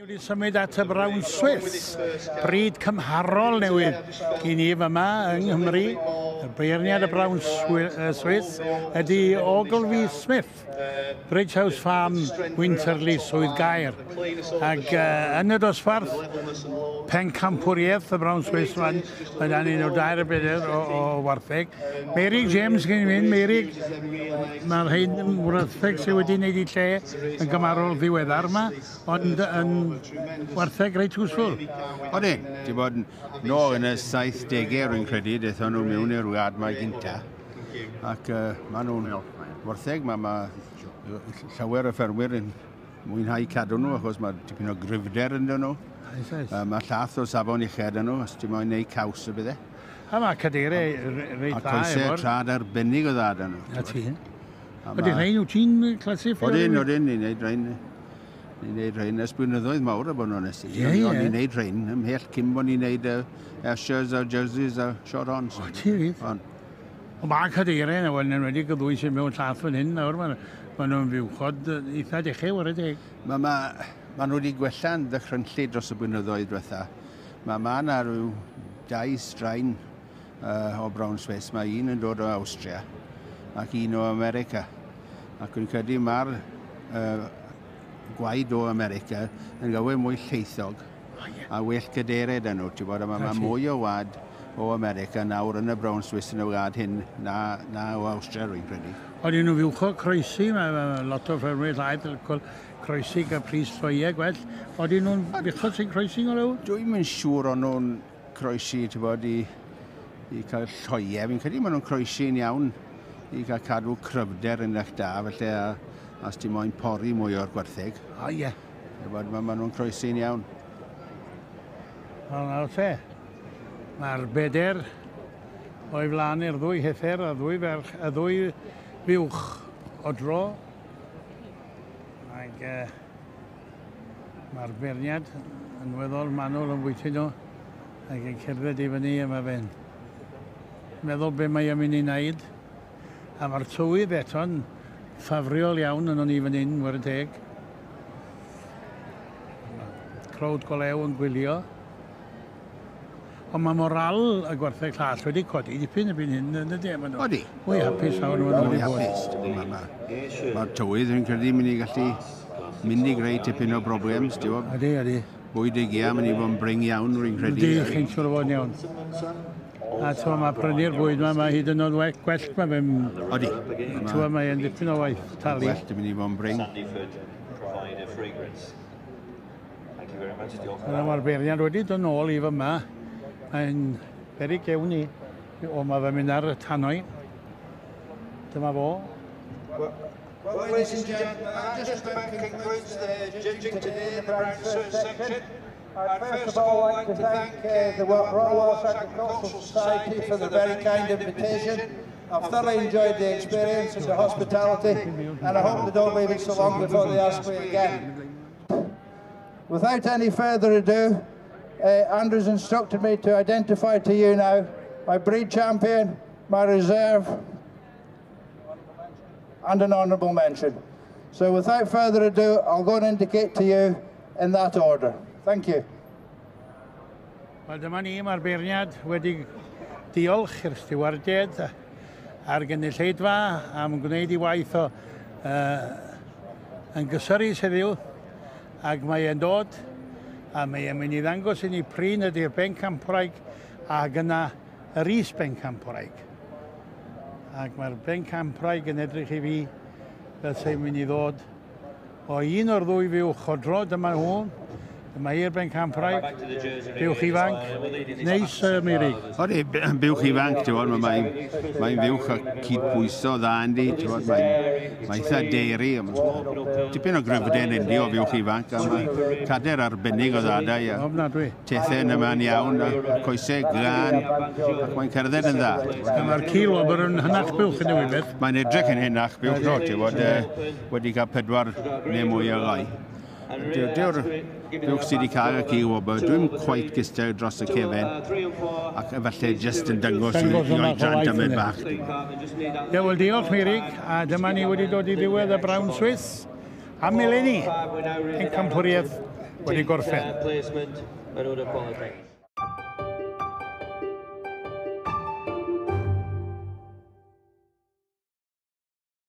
Ni wedi symud at y Brown Swiss, bryd cymharol newydd i ni fyma yng Nghymru. Y beirniad y Brown Swiss ydy Ogilvy Smith, Bridge House Farm, Winterley, Swydd Gaer. Ac yn y dosbarth, pencampwriaeth y Brown Swiss fan, mae dan un o dair y bedair o wartheg. Meirig James gen i fynd, Meirig, mae'r rhain yn wartheg sydd wedi wneud i lle yn gymarol ddiweddar yma, ond yn wartheg reit useful. Odyn, di bod nôl yn y 70au rwy'n credu, daethon nhw mewn i'r wlad mae gynta. Ac maen nhw'n wartheg, mae ma llawer o ffermwyr yn mwynhau cadw nhw achos mae tipyn o gryfder ynddyn nhw. Mae llath o safon uchel yn nhw, os ti'n moyn neud caws y bydde. A mae cadeiriau reit dda. A coesau trad arbennig o dda dyn nhw. A ti. Ydy rhain, wyt ti'n classifio? Odyn, odyn, ni'n neud rhain. Ni'n neud rhain ers blynyddoedd mawr a bod yn onest. Ie, ie. O'n ni'n neud rhain ymhell cyn bod ni'n neud Ayrshires a Jerseys a Shorthorns. O, ti fydd? Ond mae cadeiriau yna, wel, yn enwedig y ddwy sy'n mewn llath fan hyn nawr, maen nhw'n fuwchod eitha dechau, ware teg. Mae ma, ma nhw wedi gwella'n ddychrynllyd dros y blynyddoedd diwetha. Mae ma yna rhyw dau straen o Brown Swiss. Mae un yn dod o Austria ac un o America. Ac dwi'n credu mae'r gwaed o America yn lawer mwy lleithog a well cadeiriau 'da nhw. Ti'n bod, a mae ma mwy o wad o America nawr yn y Brown Swiss yn y wlad hyn na o Austria, rwy'n credu. Oedden nhw fuwchod croesi, mae ma lot o ffermwyr llaeth yn croesi gael pris lloiau gwell. Oedden nhw'n fuchod sy'n croesi yn olew? Dwi'n yn siŵr o'n nhw'n croesi, ti'n bod, i cael lloiau. Fi'n credu maen nhw'n croesi'n iawn i gael cadw cryfder yn eich da, felly a os ti'n moyn pori mwy o'r gwartheg. O, ie. Ti'n bod, maen nhw'n croesi'n iawn. Wel, nawr te. Mae'r beder o'i flaen i'r ddwy heffer a ddwy ferch, a ddwy fuwch o dro. Ac mae'r beirniad yn weddol manwl yn bwyty nhw ac yn cerdded i fyny yma fe'n meddwl be mae o'n mynd i wneud. A mae'r tywydd eto'n ffafriol iawn yn o'n i fan hyn, ware teg. Crowd golew yn gwylio. Ond mae moral y gwartheg llall wedi codi dipyn erbyn hyn, yn ydy? Maen nhw Odi. mwy hapus nawr na maen nhw Mwy wedi bod. hapus. Mae'r tywydd, rwy'n credu, mynd i gallu mynd i greu tipyn o problems, ti'n gwybod? Ydy, ydy. Bwyd y gia, mynd i fod yn brin iawn, rwy'n credu. Ydy, chi'n siŵr o fod yn iawn. A ti'n mae prynu'r bwyd yma, mae hyd yn oed gwell mae fe'n. Odi. Ti'n mae'n dipyn o waith talu. Gwell yn mynd i fod yn brin. Sandyford provide a fragrance. Thank you very much. Diolch yn Yna fawr. mae'r beirniad wedi dod nôl i fyma. Mae'n beryg gewn ni. O, mae fe'n mynd ar y tannoy. Dyma fo. Well, ladies and gentlemen, that just about concludes the judging today in the Brown Swiss section. I'd first of all like to thank the Royal Welsh Agricultural Society for the very kind invitation. I've thoroughly enjoyed the experience and the hospitality, and I hope they don't leave it so long before they ask me again. Without any further ado, Andrew's instructed me to identify to you now my breed champion, my reserve, and an honourable mention. So without further ado, I'll go and indicate to you in that order. Thank you. Wel, dyma ni, mae'r beirniad wedi diolch i'r stiwardiaid a'r gynulleidfa am gwneud i waith o yn gysurus heddiw. Ac mae e'n dod a mae e'n mynd i ddangos i ni p'run ydy'r bencampwraig ac yna yr is bencampwraig. Ac mae'r bencampwraig yn edrych i fi fel sy'n mynd i ddod o un o'r ddwy fuwch o dro, dyma nhw. Dyma hi'r bencampwraig, buwch ifanc, neis, Meirig. Odi, buwch ifanc, ti'n gwybod, mae'n mae fuwch a cydbwyso dda yndi, ti'n gwybod, mae'n mae eitha deiri. Tipyn o gryfder yndi o fuwch ifanc, a mae cader arbennig o dda da, ia. Ofnadwy. Tethau yn yma'n iawn, a coesau glân, ac mae'n cerdded yn dda. A mae'r cil wobr yn hynach buwch yn y wybeth. Mae'n edrych yn hynach buwch no, ti'n gwybod, wedi cael pedwar neu mwy o lai. Dyw'r buwch sydd wedi cael y cil wobr, dwi'n quite gystal dros y cefen, ac efallai jyst yn dangos i Dangos yma oedran waith dymed yna. bach. Ie, wel diolch Meirig, a dyma ni wedi dod i ddiwedd y Brown Swiss am eleni yn campwriaeth. wedi gorffen. Placement in order qualify.